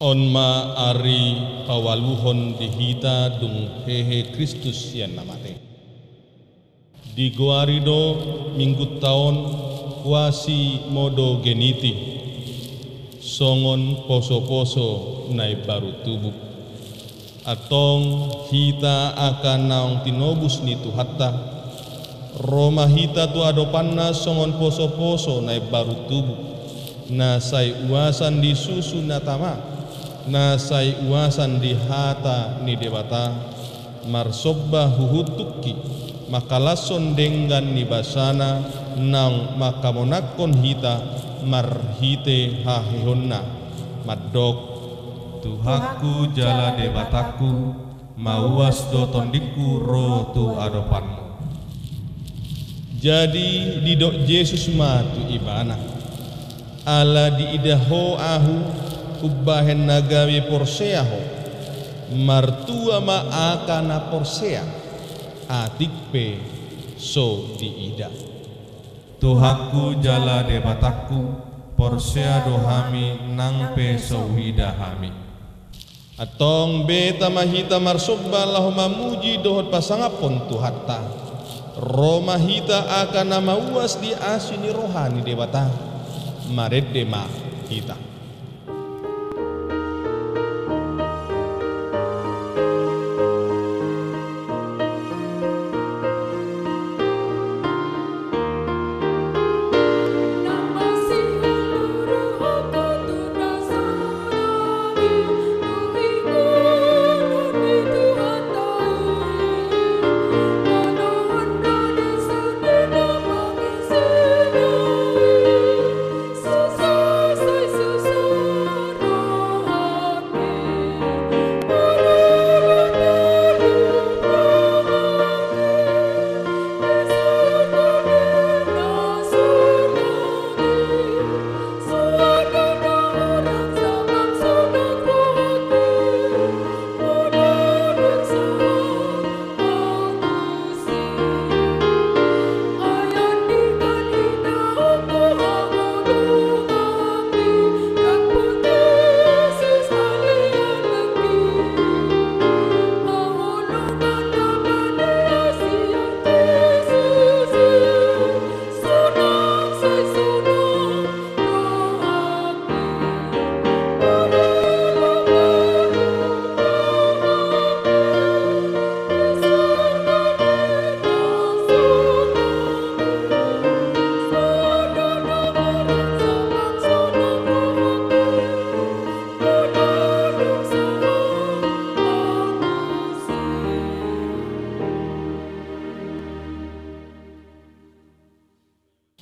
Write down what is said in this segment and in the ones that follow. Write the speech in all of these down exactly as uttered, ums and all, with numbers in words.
On ma ari paualuhon di hita dung hehe Kristus sian na mate. Digoari do minggunta on Quasimodogeniti, songon posoposo na imbaru tubu. Antong hita angka naung tinobus ni Tuhanta, ro ma hita tu adopanna songon posoposo na imbaru tubu, na sai uasan di susu na tama, na sai uasan di hata ni Debata, marsomba huhut tungki, mangkalashon denggan ni basana naung mangkamonangkon hita marhite haheheonna, mandok: Tuhanku jala Debatangku, mauas do tondingku ro tu adopanmu. Jadi didok Jesus ma tu ibana: Ala diida ho ahu, umbahen na gabe porsea ho. Martua ma angka na porsea, atik pe so diida. Tuhanku jala Debatangku, porsea do hami nang pe so huida hami. Antong beta ma hita marsomba laho mamuji dohot pasangaphon Tuhanta. Ro ma hita angka na mauas di asi ni roha ni Debata. Marende ma hita.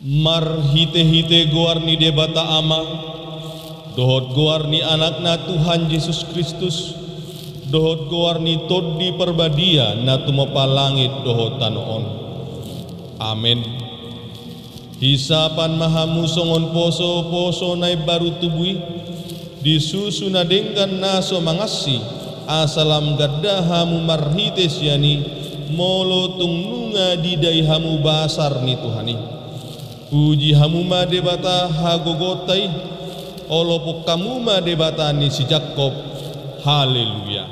Marhitehite goar ni Debata Ama, dohot goar ni Anakna Tuhan Jesus Kristus, dohot goar ni Tondi Parbadia na tumompa langit dohot tano on. Amen. Hisapan ma hamu songon posoposo na imbaru tubu i, di susu na denggan na so mangansi, asa lam ganda hamu marhite sian i, molo tung nunga didai hamu basar ni Tuhan i. Puji hamu ma Debata hagogoonta i, olopon hamu ma Debata ni si Jakob. Haleluya.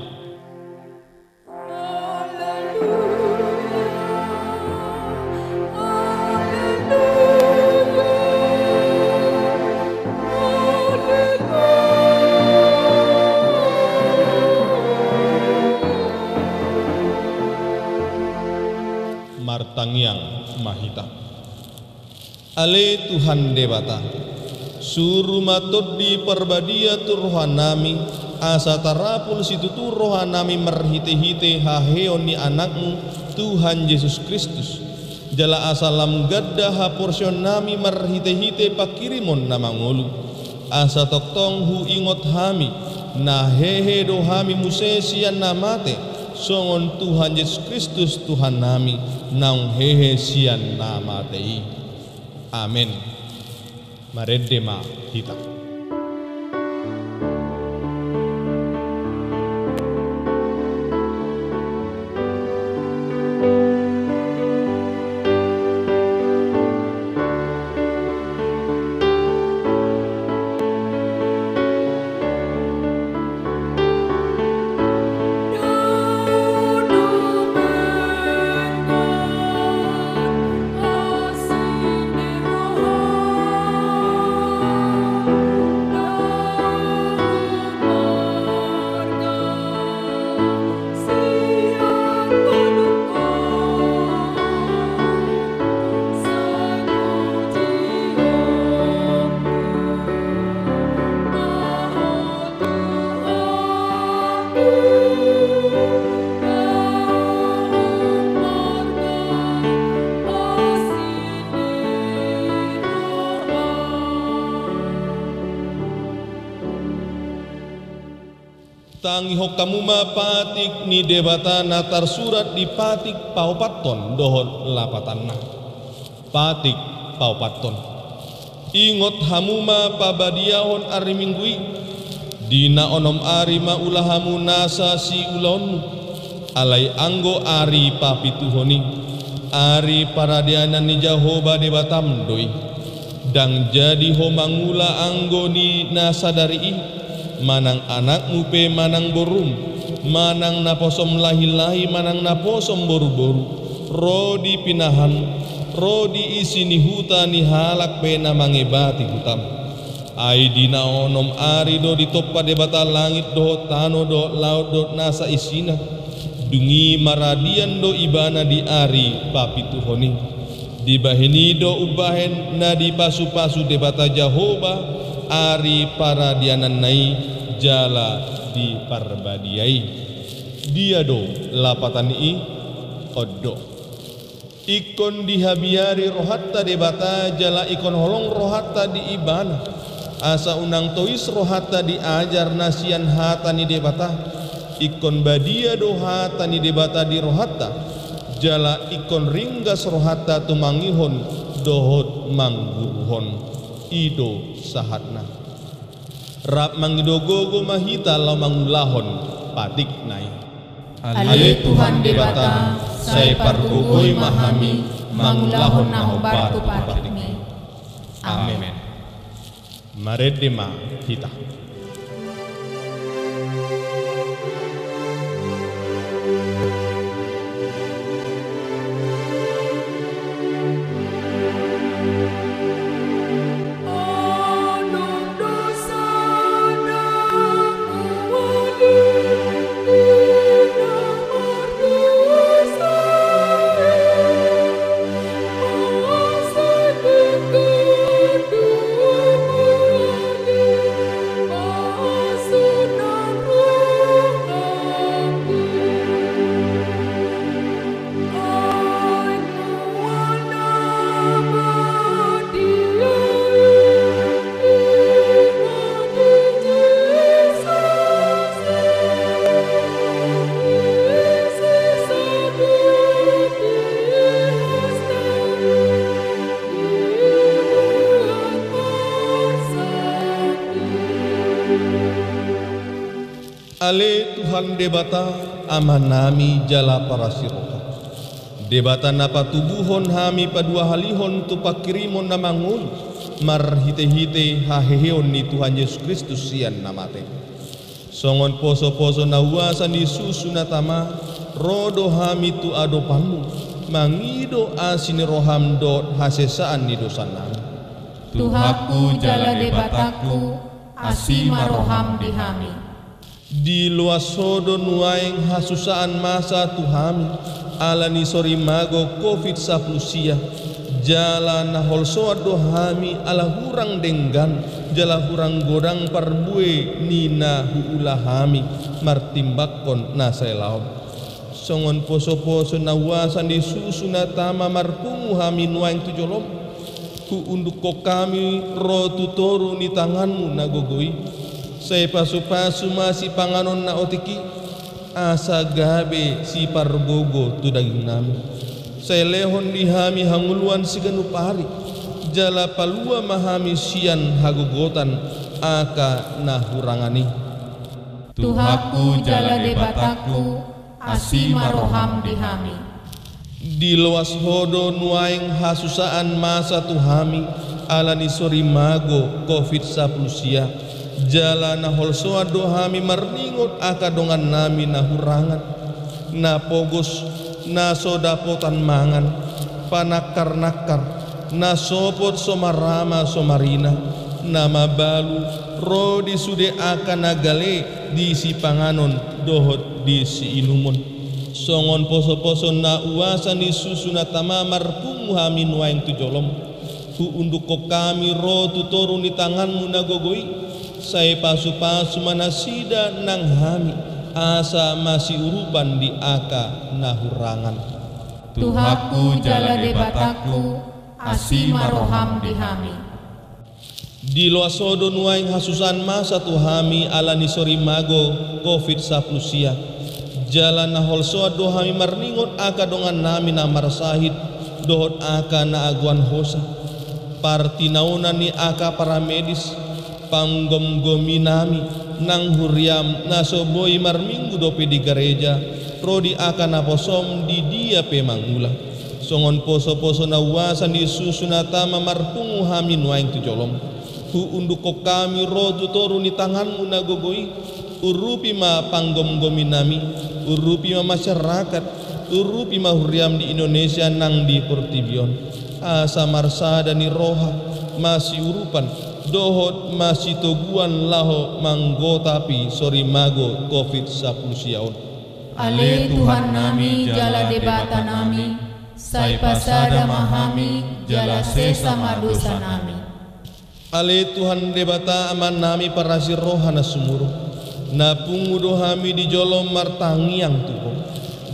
Martangiang ma hita. Ale Tuhan Debata, suru ma Tondi Parbadia tu rohanami, asa tarapul situtu rohanami marhitehite haheheon ni Anakmu, Tuhan Jesus Kristus. Jala asa lam ganda haporseaonnami marhitehite panghirimon na mangolu. Asa tongtong huingot hami, na hehe do hami muse sian na mate, songon Tuhan Jesus Kristus Tuhannami, naung hehe sian na mate i. Amen. Marende ma hita. Tangihon hamu ma patik ni Debata na tarsurat di patik paopathon dohot lapatanna. Patik paopathon. Ingot hamu ma pabadiahon ari Minggu i, di na onom ari ma ula hamu nasa siulaonmu, alai anggo ari papituhon i, ari paradianan ni Jahowa Debatam do i. Ndang jadi ho mangula anggo di na sadari i, manang anakmu pe manang borum, manang naposom lahilahi manang naposom boruboru, ro di pinahan, ro di isi ni huta ni halak pe na mangebati hutam. Ai di na onom ari do ditompa Debata langit dohot tano dohot laut dohot nasa isina. Dung i maradian do Ibana di ari papituhon i. Dibahen i do umbahen na dipasupasu Debata Jahowa ari paradiananna i jala diparbadiai. Dia do lapatan i? On do. Ingkon dihabiari rohanta Debata jala ingkon holong rohanta di Ibana, asa unang tois rohanta di ajar na sian hata ni Debata. Ingkon badia do hata ni Debata di rohanta, jala ingkon ringgas rohanta tumangihon dohot mangguruhon. I do sahatna. Rap mangido gogo ma hita laho mangulahon patikna i. Ale Tuhan Debata, sai pargogoi ma hami mangulahon na hombar tu patikmi. Amen. Marende ma hita. Ale Tuhan Debata, Amanami jala parasi roha, Debata na patubuhon hami paduahalihon tu pangkirimon na mangolu marhitehite haheheon ni Tuhan Jesus Kristus sian na mate. Songon posoposo na uasa ni susu na tama, ro do hami tu adopanmu, mangido asi ni roham dohot hasesaan ni dosanami. Tuhanku jala Debatangku, asi ma roham di hami. Diloas ho do nuaeng hasusaan masa tu hami, ala ni sorimago covid sampulu sia, jala na holsoan do hami ala hurang denggan, jala hurang godang parbue ni na huula hami, martimbangkon na sai laon. Songon posoposo na uasa ni susu na tama marpungu hami nuaeng tu jolom. Huundukkon hami ro tu toru ni tanganmu na gogo i. Sai pasupasu ma sipanganon na otik i, asa gabe sipargogo tu dagingnami. Sai lehon di hami hangoluan siganup ari, jala palua ma hami sian hagogotan angka na hurangan i. Tuhanku jala Debatangku, asi ma roham di hami. Diloas ho do nuaeng hasusaan masa tu hami, ala ni sorimago covid sampulu sia, jala na holsoan do hami marningot angka dongannami na hurangan, na pogos, na so dapotan mangan, panangkarnangkar, na sopot so marama so marina, na mabalu, ro di sude angka na gale di sipanganon dohot di siinumon. Songon posoposo na uasa ni susu na tama marpungu hami nuaeng tu jolom. Huundukkon hami ro tu toru ni tanganmu na gogo i. Sai pasupasu ma nasida nang hami, asa masiurupan di angka na hurangan. Tuhanku jala Debatangku, asi ma roham di hami. Diloas Ho do nuaeng hasusaan masa tu hami ala ni sorimago covid sampulu sia. Jala na holsoan do hami marningot angka dongannami na marsahit dohot angka na agoan hosa. Partinaonan ni angka paramedis, panggomgominami, nang huriam na so boi marminggu dope di gareja, ro di angka naposom di dia pe mangula. Songon posoposo na uasan ni susu na tama marpungu hami nuaeng tu jolom. Huundukhon hami ro tu toru ni tanganmu na gogo i. Urupi ma panggomgominami, urupi ma masyarakat, urupi ma huriam di Indonesia nang di portibi on. Asa marsada ni roha, masiurupan, dohot masitoguan laho manggotapi sorimago covid sampulu sia on. Ale Tuhannami jala Debatanami, sai pasada ma hami jala sesa ma dosanami. Ale Tuhan Debata Amanami parasi roha na sumurung, na pungu do hami di jolom martangiang tu Ho.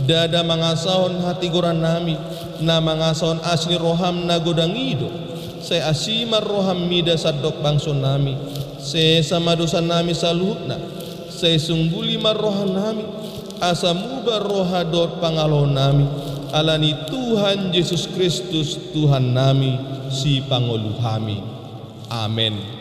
Ndada mangasahon hatigorannami, na mangasahon asi ni roham na godang i do. Sai asi ma roham mida sandok bangsonami, sesa ma dosanami saluhutna, sai sungguli ma rohanami, asa muba roha dohot pangalohonami, ala ni Tuhan Jesus Kristus Tuhannami, Sipangolu hami. Amen.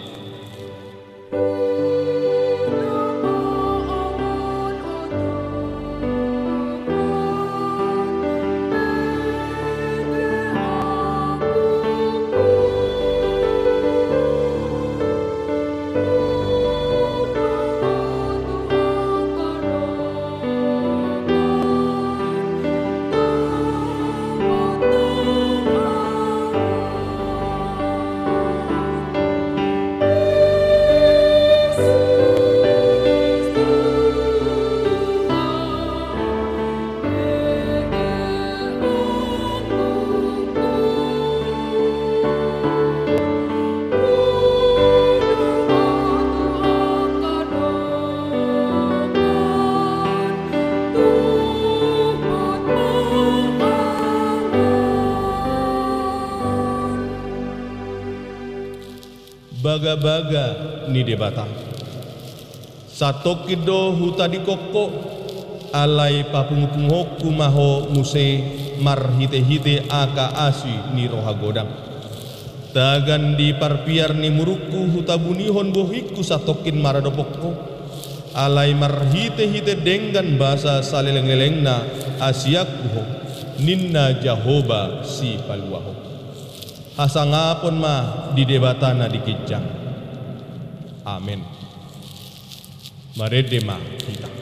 Bagabaga ni Debata. Satongkin do hutadingkon ho, alai papungupunguhonku ma ho muse marhitehite angka asi ni roha godang. Tagan di parpiar ni murukku hutabunihon bohingku satongkin maradophon ho, alai marhitehite denggan basa salelenglelengna asianku ho, ninna Jahowa Sipaluahon. Hasangapon ma di Debata na di ginjang. Amen. Marende ma hita.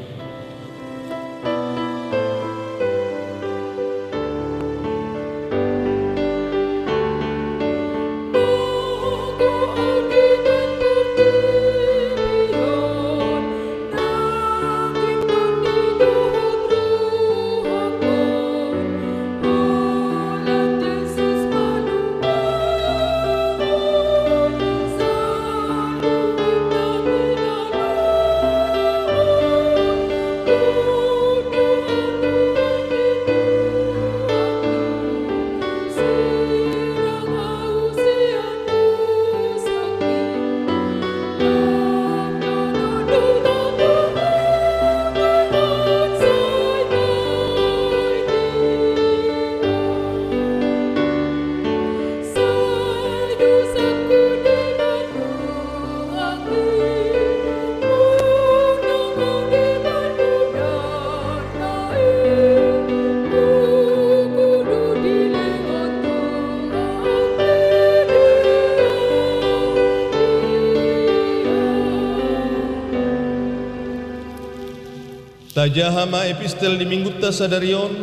Tajaha ma epistel di minggunta sadari on,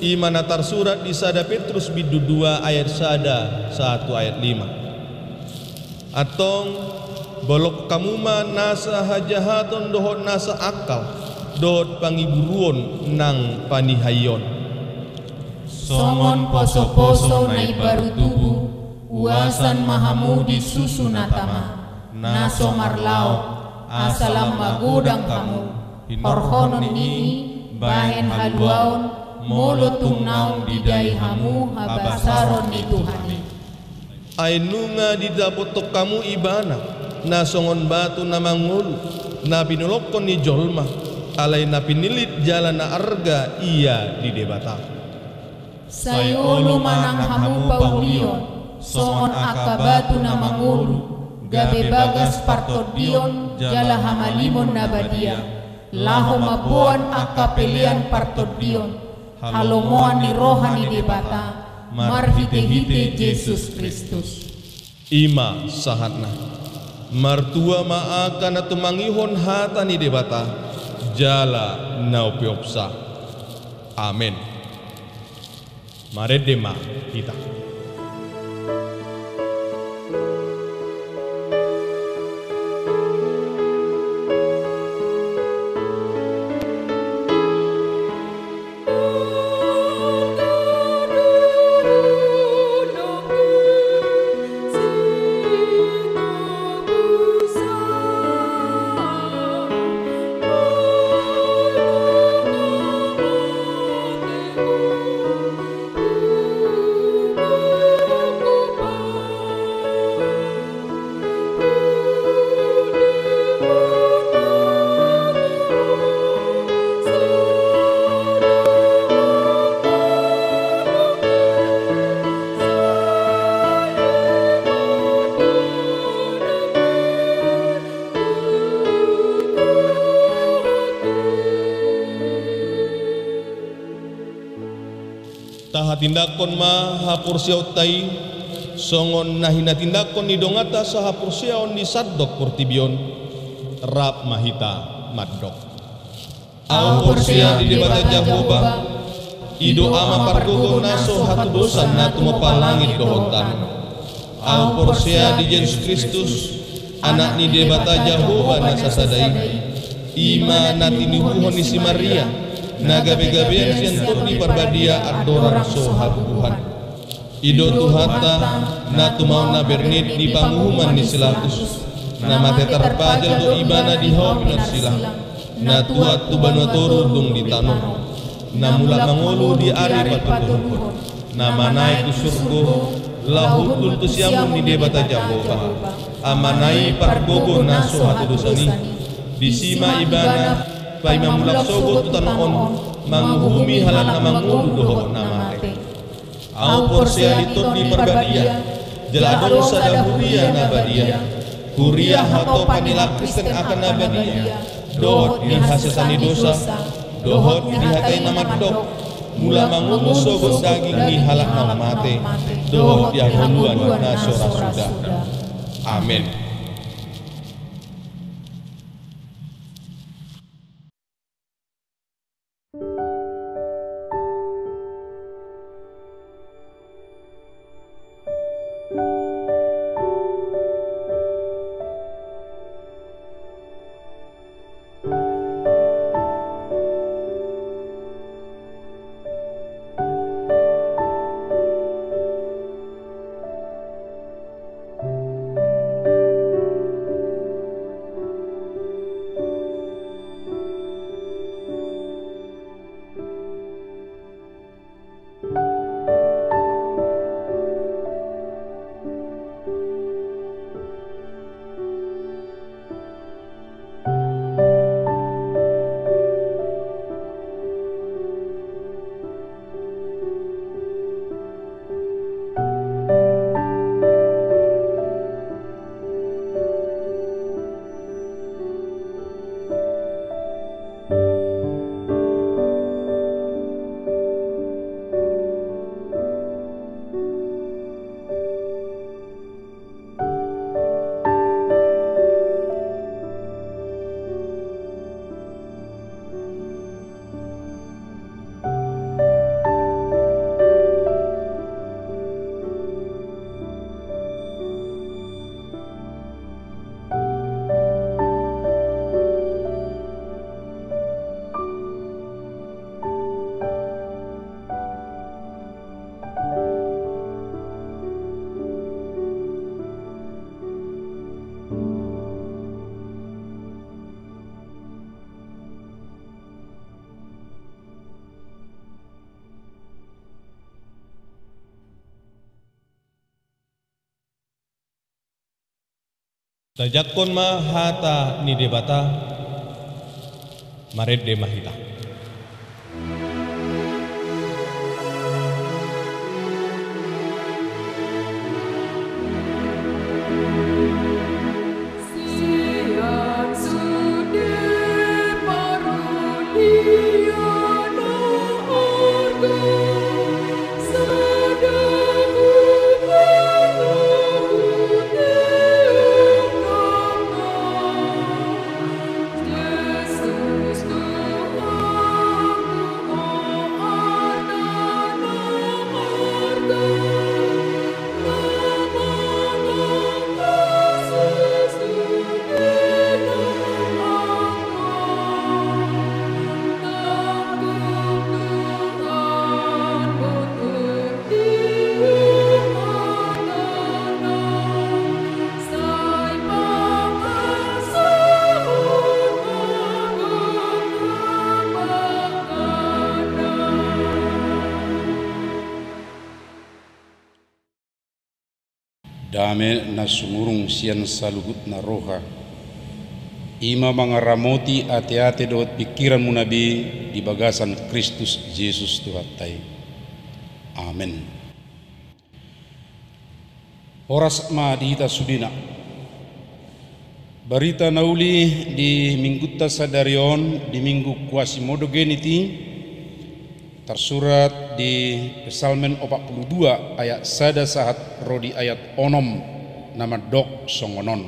i ma na tarsurat di sada Petrus bindu dua ayat sada sahat tu ayat lima. Antong, bolongkon hamu ma nasa hajahaton dohot nasa angkal, dohot pangiburuon nang panihaion. Songon posoposo na imbaru tubu, uasan ma hamu di susu na tama, na so marlaok, asa lam magodang hamu, horhonon i, bahen haluaon, molo tung naung didai hamu habasaron ni Tuhan i. Ai nunga didapothon hamu Ibana, na songon batu na mangolu, na pinolongkon ni jolma, alai na pinillit jala na arga Ia di Debata. Sai olo ma nang hamu paulion, songon angka batu na mangolu, gabe bagas partondion jala hamalimon na badia, laho mamboan angka pelean partondion, halomoan ni roha ni Debata, marhitehite Jesus Kristus. I ma sahatna. Martua ma angka na tumangihon hata ni Debata, jala na umpeopsa. Amen. Marende ma hita. Tahatindangkon ma haporseaonta i, songon na hinatindangkon ni donganta sahaporseaon di sandok portibi on. Rap ma hita mandok. Ahu porsea di Debata Jahowa, i do Ama pargogo na so hatudosan na tumompa langit dohot tano. Ahu porsea di Jesus Kristus, Anak ni Debata Jahowa na sasada i. I ma na tinubuhon ni si Maria, na gabegabean sian Tondi Parbadia andorang so habubuhan. I do Tuhanta, na tumaon na bernit di panguhuman ni si Pilatus, na mate tarpajal do Ibana di hau pinarsilang, na tuat tu banua toru dung di tano, na mulak mangolu di ari patoluhon, na manaek tu surgo, laho hundul tu siamun ni Debata Jahowa, Amana i pargogo na so hatudosan i. Disi ma Ibana paima mulak sogot tu tano on, manguhumi halak na mangolu dohot na mate. Ahu porsea di Tondi Parbadia, jala adong sada huria na badia. Huria hatopan ni halak Kristen angka na badia, dohot di hasesaan ni dosa, dohot di hata i na mandok, mulak mangolu sogot daging ni halak na mate, dohot di hangoluan na so ra suda. Amen. Tajangkon ma hata ni Debata. Marende ma hita. Dame na sumurung sian saluhutna roha, i ma mangaramoti ateate dohot pingkiranmuna be di bagasan Kristus Jesus Tuhanta i. Amen. Horas ma di hita sudena. Barita na uli di minggunta sadari on, di Minggu Quasimodogeniti, tarsurat di Psalmen opat pulu dua ayat sada sahat ro di ayat onom, na mandok songon on.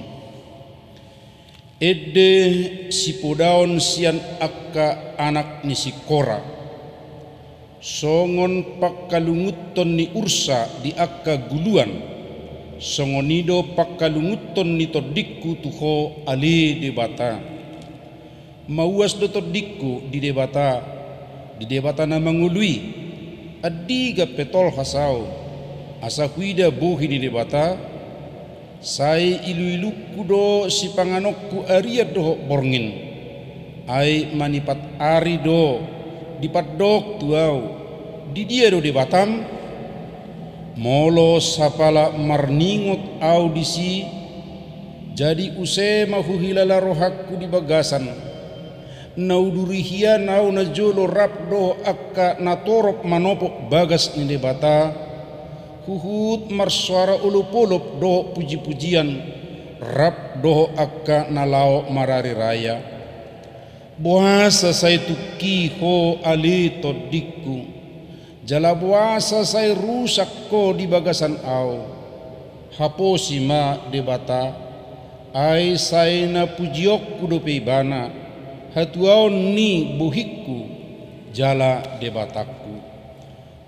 Ende sipodaon sian angka anak ni si Kora, songon pangkalungunhon ni ursa di angka guluan, songon i do pangkalungunhon ni tondingku tu Ho ale Debata. Mauas do tondingku di Debata, di Debata na mangolu i. Andigan pe tolhas ahu, asa huida bohi ni Debata? Sai iluilungku do sipanganonku arian dohot borngin. Ai manipat ari do dipandok tu ahu: Didia do Debatam? Molo sapala marningot ahu disi, jadi use ma huhilala rohangku di bagasan. Na uduri hian ahu najolo rap dohot angka natorop manopot bagas ni Debata, huhut marsoara olopolop dohot pujipujian, rap dohot angka na laho marariraya. Boasa sai tungki Ho ale tondingku? Jala boasa sai rusak Ho di bagasan ahu? Haposi ma Debata, ai sai na pujionku dope Ibana, hatuaon ni bohingku jala Debatangku.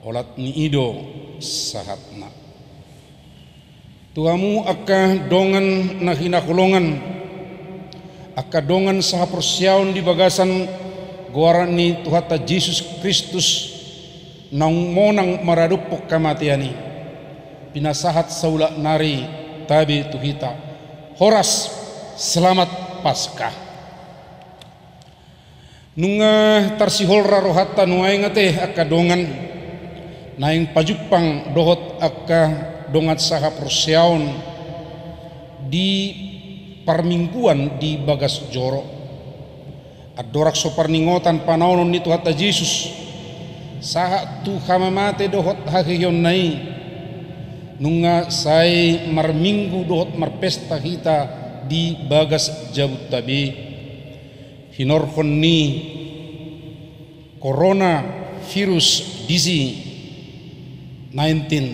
Olat ni i do sahatna. Tu hamu angka dongan na hinaholongan, angka dongan sahaporseaon di bagasan goar ni Tuhanta Jesus Kristus, naung monang maradophon hamatean i, pinasahat saulak nari tabe tu hita. Horas, selamat Paskah. Nunga tarsihol ra rohanta nuaeng ate angka dongan, naeng pajumpang dohot angka dongan sahaporseaon di parmingguan di bagas joro. Andorang so parningotan panaonon ni Tuhanta Jesus sahat tu hamamate dohot haheheonna i, nunga sai marminggu dohot marpesta hita di bagas jabunta be. Hinorhon ni Coronavirus Disease nineteen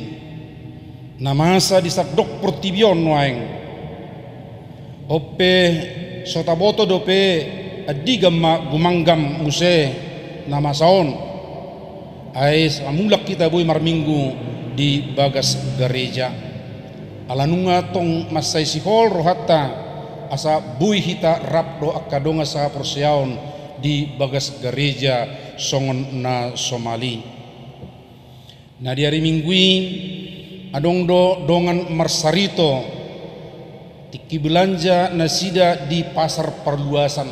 na masa di sandok portibi on nuaeng. On pe so taboto dope andigan ma gumanggam muse na masa on. Ai sai mulak hita boi marminggu di bagas gareja. Ala nunga tong mansai sihol rohanta, asa boi hita rap dohot angka dongan sahaporseaon di bagas gareja songon na somal i. Na di ari Minggu i, adong do dongan marsarito, tingki belanja nasida di pasar parluasan.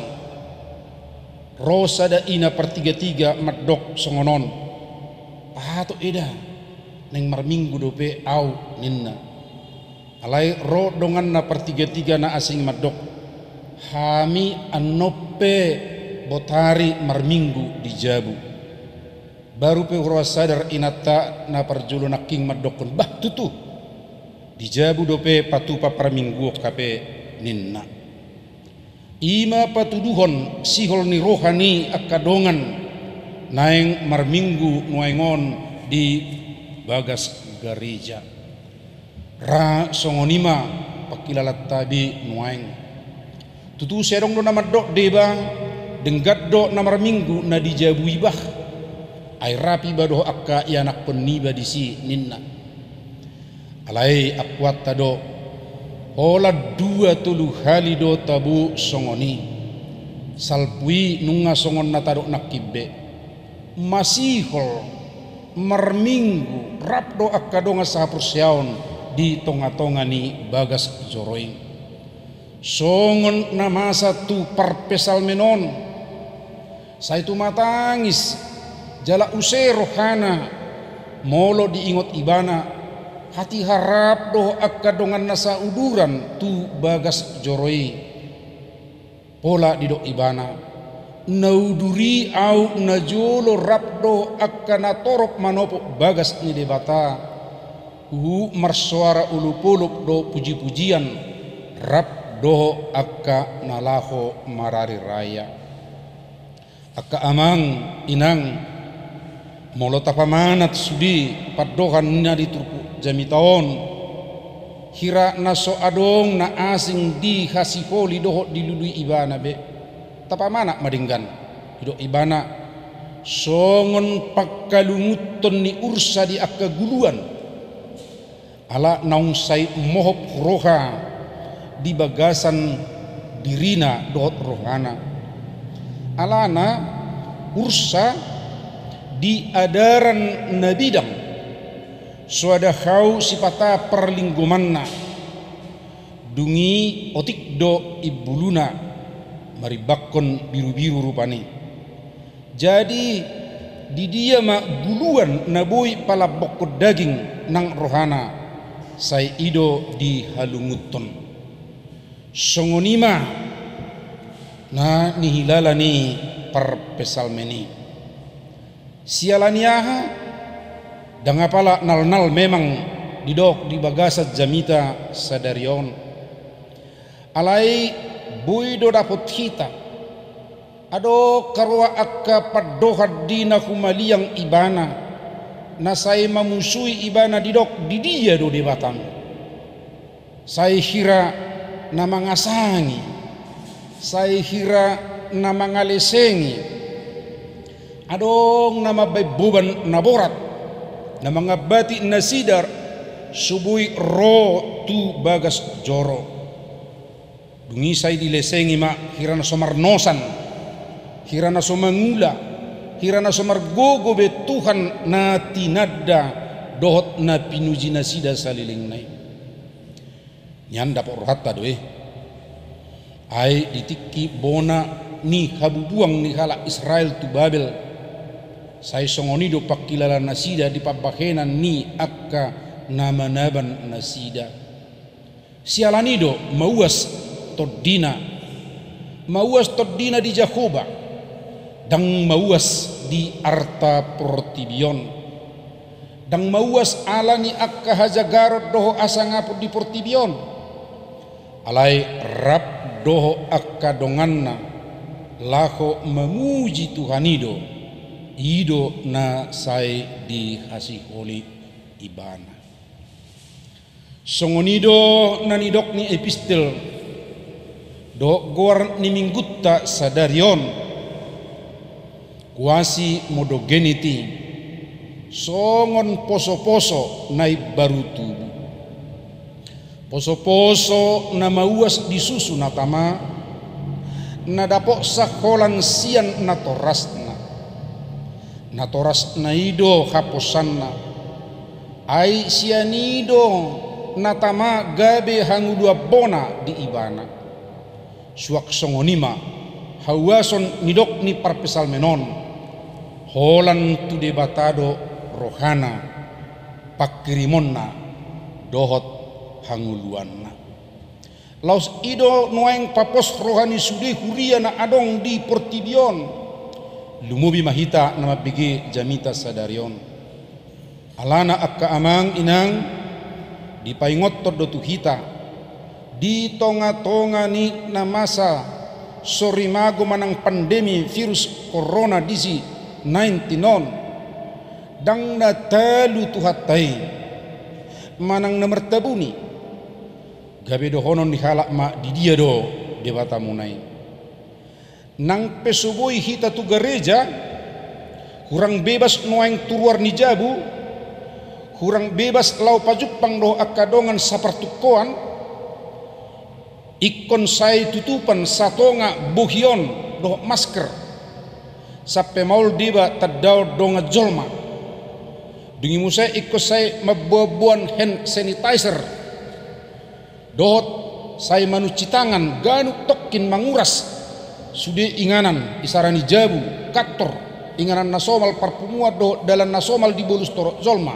Ro sada ina partigatiga mandok songon on: Pahato eda, naeng marminggu dope ahu, ninna. Alai ro donganna partigatiga na asing mandok, hami annon pe botari marminggu di jabu. Baru pe huroha sadar inanta na parjolo nangkin mandokkon, bah tutu, di jabu dope patupa parmingguon hape, ninna. I ma patuduhon sihol ni roha ni angka dongan naeng marminggu nuaeng on di bagas gareja. Ra songon i ma pangkilalaan tabi nuaeng. Tutu sai adong do na mandok deba, denggan do na marminggu na di jabu iba. Ai rap iba dohot angka ianakhon niba disi, ninna. Alai angkuanta do, holan dua tolu hali do tabo songon i. Salpu i nunga songon na tadok nangkin be. Masihol marminggu, rap do angka dongan sahaporseaon di tongatonga ni bagas joro i. Songon na masa tu parpsalmen on. Sai tumatangis jala use rohana molo diingot ibana, hatiha rap dohot angka donganna sauduran tu bagas joro i. Pola didok ibana, na udur i ahu najolo rap dohot angka na torop manopot bagas ni Debata, huhut marsoara olopolop dohot pujipujian, rap dohot angka na laho mararirai. Angka amang, inang, molo tapamanat sude pandohan na di turpuk jamita on, hira na so adong na asing dihasiholi dohot dilului ibana be, tapamanat ma denggan. Didok ibana, songon pangkalungunhon ni ursa di angka guluan. Ala naung sai mohop roha di bagasan dirina dohot rohana. Alana ursa di adaran na bidang, soada hau sipata parlinggomanna, dung i otik do imbuluna marimbanghon birubiru rupani. Jadi, di dia ma guluan na boi palambokhon daging nang rohana, sai i do dihalungunhon. Songon i ma na nihilala ni parpsalmen i. Siala ni aha? Ndang apala nalnal memang didok di bagasan jamita sadari on. Alai boi do dapot hita. Adong haroa angka pandohan di na humaliang ibana, na sai mamusui ibana didok di dia do Debatam. Sai hira na mangasangi, sai hira na mangalesengi. Adong na mambaen boban na borat, na mangambati nasida so boi ro tu bagas joro. Dung i sai dilesengi ma hira na so marnosan, hira na so mangula, hira na so margogo be Tuhan na tinanda dohot na pinuji nasida salelengna i. Nian dapot rohanta do i. Ai di tingki bona ni habubuang ni halak Israel tu Babel, sai songon i do pangkilalaan nasida di pambahenan ni angka na manaban nasida. Siala ni i do mauas tondina. Mauas tondina di Jahowa, ndang mauas di arta portibi on. Ndang mauas ala ni angka hajagaron dohot hasangapon di portibi on. Alai rap dohot angka donganna laho mamuji Tuhan i do, i do na sai dihasiholi ibana. Songon i do na nidok ni epistel dohot goar ni minggunta sadari on, Quasimodogenity, songon posoposo na imbaru tubu. Posoposo na mauas di susu na tama, na dapot sangholan sian natorasna. Natorasna i do haposanna. Ai sian i do na tama gabe hangoluan bona di ibana. Suang songon i ma hauason nidok ni parpsalmen on, holan tu Debata do rohana, panghirimonna dohot hangoluanna. Laos i do nuaeng papos roha ni sude huria na adong di portibi on. Lumobi ma hita na mambege jamita sadari on. Alana angka amang inang, dipaingothon do tu hita, di tonga-tonga ni na masa sorimago manang pandemi virus corona disi nineteen on, ndang na talu Tuhanta i manang na martabuni. Gabe dohonon ni halak ma, di dia do Debatamuna i? Nang pe so boi hita tu gareja, hurang bebas nuaeng tu ruar ni jabu, hurang bebas laho pajumpang dohot angka dongan sapartungkoan, ingkon sai tutupan satonga bohi on dohot masker, sampe maol deba tandaon dongan jolma. Dung i muse ingkon sai mamboan-boan hand sanitizer dohot sai manuci tangan ganup tongkin manguras sude inganan, isara ni jabu, kantor, inganan na somal, parpunguan dohot dalan na somal di bolus torop jolma.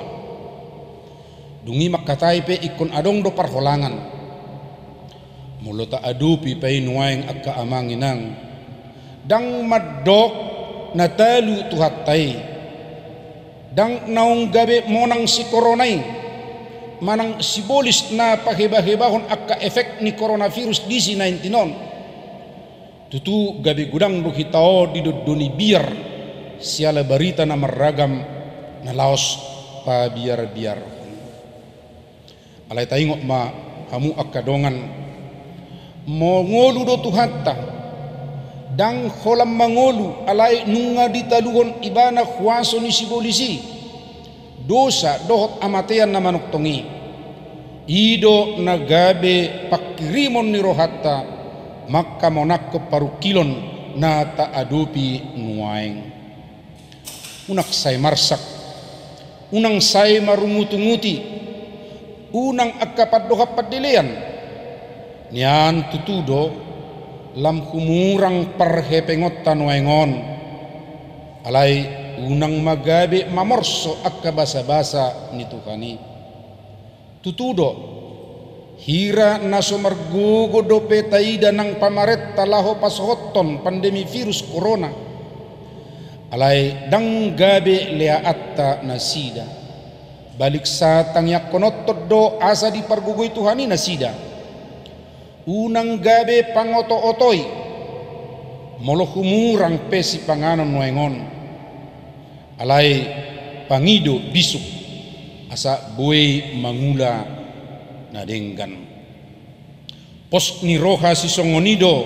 Dung i mangkatai pe ingkon adong do parholangan. Molo taadopi pe i nuaeng angka amang inang, ndang mandok na talu Tuhanta i. Ndang naung gabe monang si korona i manang sibolis na pahebahebahon angka efek ni koronavirus disi nineteen on. Tutu gabe godang do hita on didondoni biar siala barita na marragam na laos pabiarbiarhon. Alai taingot ma hamu angka dongan, mangolu do Tuhanta. Ndang holan mangolu alai nunga ditaluhon Ibana huaso ni sibolis i, dosa dohot hamatean na manongtong i. I do na gabe pangkirimon ni rohanta mangkamonangkon parungkilon na taadopi nuaeng. Unang sai marsak, unang sai marungutunguti, unang angka pandohan pandelean. Nian tutu do, lam humurang parhepengonta nuaeng on. Alai unang ma gabe mamorso angka basabasa ni Tuhan i. Tutu do, hira na so margogo dope taida nang pamarenta laho pasohothon pandemi virus korona. Alai ndang gabe leaanta nasida. Baliksa tangiangkononhon do asa dipargogoi Tuhan i nasida. Unang gabe pangotootoi, molo humurang pe sipanganon nuaeng on. Alai pangido bisuk, asa boi mangula na denggan. Pos ni roha sisongon i do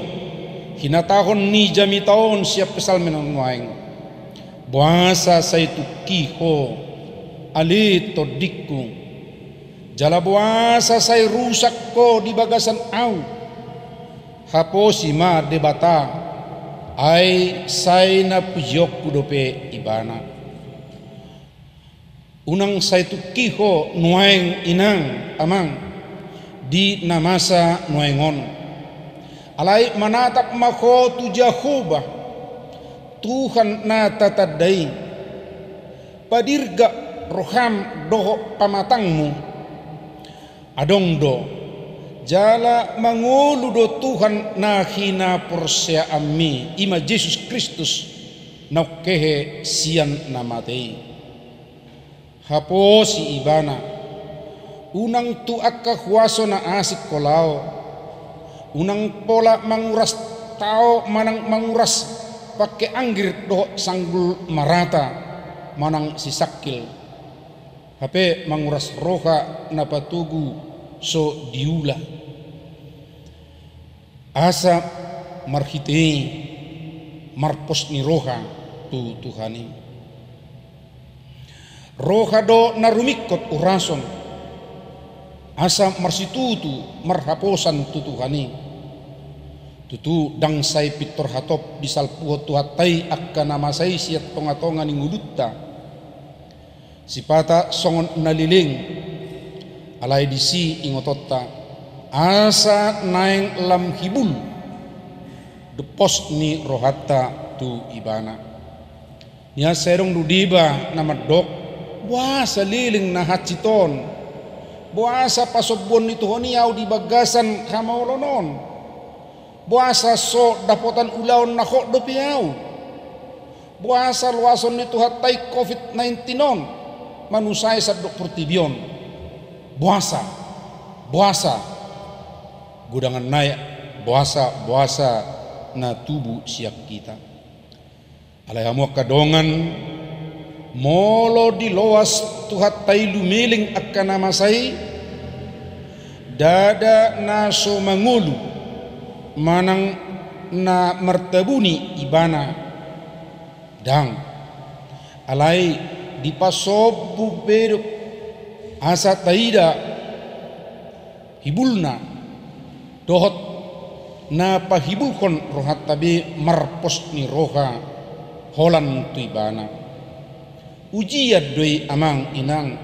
hinatahon ni jamita on sian Psalmen on nuaeng. Boasa sai tungki ho, ale tondingku? Jala boasa sai rusak ho di bagasan ahu? Haposi ma Debata, ai sai na pujionku dope Ibana. Unang sai tungki ho nuaeng inang amang, di na masa nuaeng on. Alai manatap ma ho tu Jahowa, Tuhan na tatanda i. Padirgak roham dohot pamatangmu. Adong do, jala mangolu do Tuhan na hinaporseaanmi, i ma Jesus Kristus, naung hehe sian na mate i. Haposi Ibana, unang tu angka huaso na asing ho laho. Unang pola manguras tao manang manguras pangke anggir dohot sanggul marata manang sisangkil. Hape manguras roha na patogu so diula. Asa marhite i marpos ni roha tu Tuhan i. Roha do na rumingkot urason, asa marsitutu marhaposan tu Tuhan i. Tutu ndang sai pintor hatop disalpuhon Tuhanta i angka na masa i sian tongatonga ni ngolunta. Sipata songon na leleng, alai disi ingotonta, asa naeng lam hibul do pos ni rohanta tu Ibana. Nian sai adong do deba na mandok, boasa leleng na hansit on? Boasa pasombuon ni Tuhan i ahu di bagasan hamaolon on? Boasa so dapotan ulaon na hot dope ahu? Boasa loason ni Tuhanta i covid nineteen on manusai sandok portibi on? Boasa? Boasa? Godangan nai, boasa, boasa na tubu sian hita. Alai hamu angka dongan, molo diloas Tuhanta i lumeleng angka na masa i, ndada na so mangolu manang na martabuni ibana, ndang. Alai dipasombu pe do asa taida hibulna dohot na pahibulhon rohanta be marpos ni roha holan tu ibana. Ujian do i, amang inang,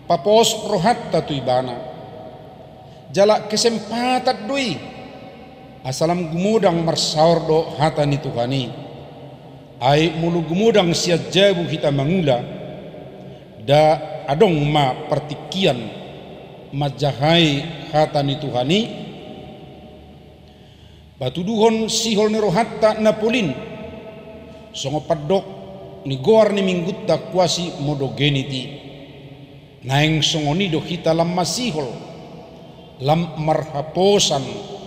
papos rohanta tu ibana. Jala kesempatan do i asa lam gumodang marsaor dohot hata ni Tuhan i. Ai molo gumodang sian jabu hita mangula, nda adong ma partingkian manjahai hata ni Tuhan i? Patuduhon sihol ni rohanta na polin, songon pandok ni goar ni minggunta Quasimodogeniti. Naeng songon i do hita lam masihol, lam marhaposan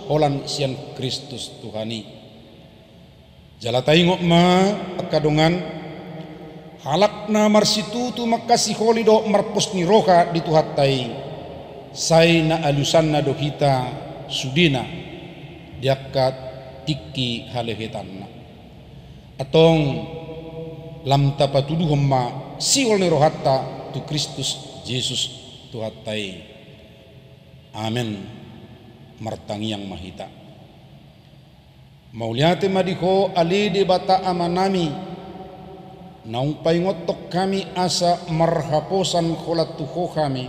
holan sian Kristus Tuhan i. Jala taingot ma, angka dongan, halak na marsitutu mangkasiholi dohot marpos ni roha di Tuhanta i, sai na alusanna do hita sudena di angka tingki halehetanna. Antong lam tapatuduhon ma sihol ni rohanta tu Kristus Jesus Tuhanta i. Amen. Martangiang ma hita. Mauliate ma di Ho ale Debata Amanami, naung paingothon hami asa marhaposan holan tu Ho hami.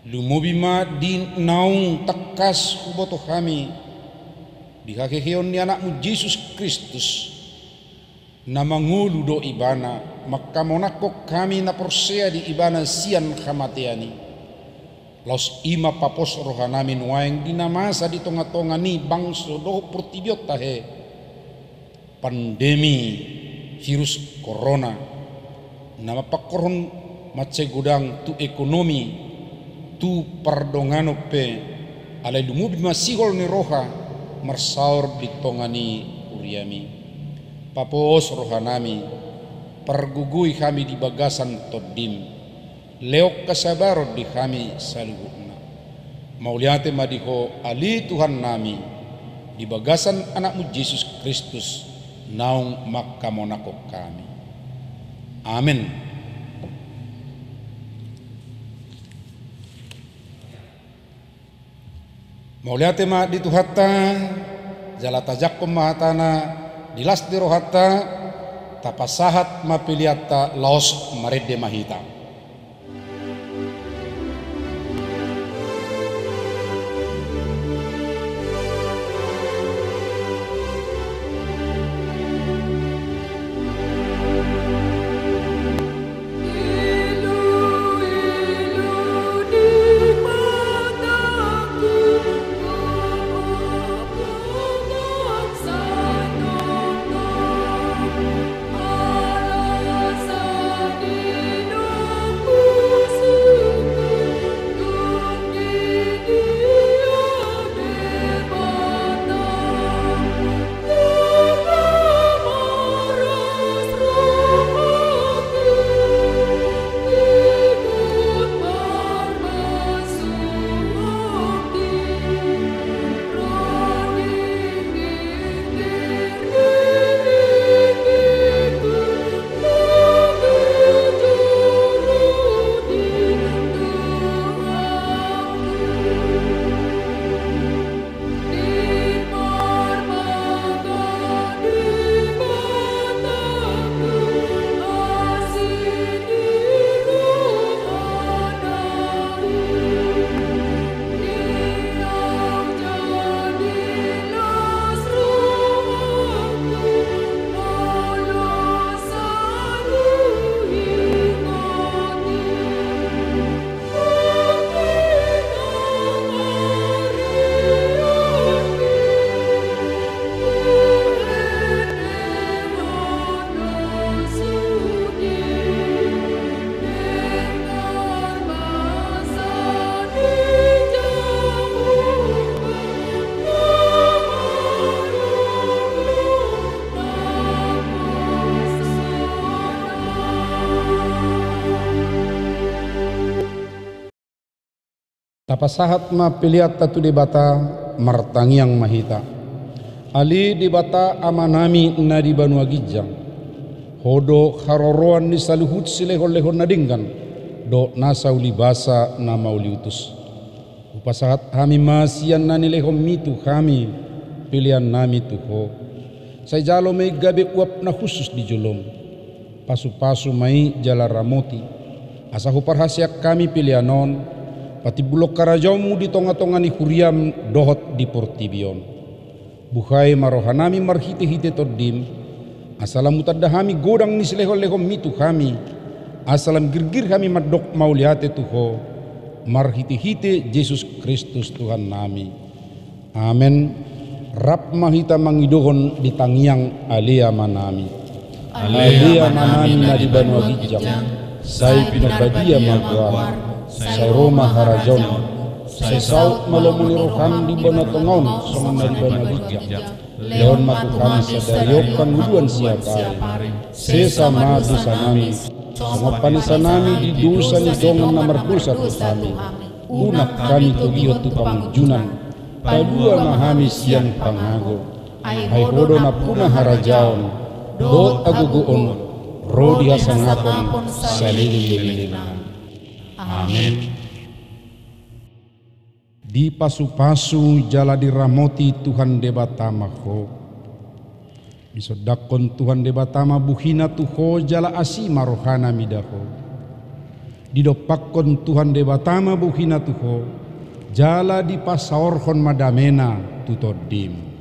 Lumobi ma di naung tangkas huboto hami di haheheon ni Anakmu Jesus Kristus, na mangolu do Ibana, manghamonanghon hami na porsea di Ibana sian hamatean i. Laos i ma papos rohanami nuaeng di na masa di tongatonga ni bangso dohot portibi on tahe, pandemi virus korona, na mampangkorhon mansai godang tu ekonomi, tu pardonganon pe, alai lumobi ma sihol ni roha marsaor di tonga ni huriami. Papos rohanami, pargogoi hami di bagasan Tondim, lehon hasabaron di hami saluhutna. Mauliate ma di Ho ale Tuhannami, di bagasan Anakmu Jesus Kristus, naung manghamonanghon hami. Amen. Mauliate ma di Tuhanta, jala tajangkon ma hatana di las ni rohanta, tapasahat ma peleanta, laos marende ma hita. Pasahat ma peleanta tu Debata, martangiang ma hita. Ale Debata Amanami na di banua ginjang, Ho do haroroan ni saluhut silehonlehon na denggan dohot nasa ulibasa na mauliutus. Hupasahat hami ma sian na nilehonMi tu hami peleannami tu Ho. Sai jalo ma i gabe uap na hushus di joloM. Pasupasu ma i jala ramoti, asa huparhaseang hami pelean on, patimbulhon harajaonMu di tongatonga ni huriaM dohot di portibi on. Buhai ma rohanami marhitehite TondiM, asa lam hutanda hami godang ni silehonlehonMi tu hami, asa lam girgir hami mandok mauliate tu Ho, marhitehite Jesus Kristus Tuhannami. Amen. Rap ma hita mangidohon di tangiang Ale Amanami. Ale Amanami na di banua ginjang, sai pinarbadia ma goarMu, sai ro ma harajaonMu, sai saut ma lomo ni rohaM di banua tonga on songon na di banua ginjang. Lehon ma tu hami sadari on panguduan siapari. Sesa ma dosanami, songon panesanami di dosa ni dongan na mardosa tu hami. Unang hami togihon tu pangunjunan, palua ma hami sian pangago. Ai Ho do nampuna harajaon dohot hagogoon ro di hasangapon saleleng ni lelengna. Amen. Dipasupasu jala diramoti Tuhan Debata ma ho. Disondangkon Tuhan Debata ma buhina tu ho jala asi ma rohana mida ho. Didompakkon Tuhan Debata ma buhina tu ho jala dipasaorhon ma damena tu tondim.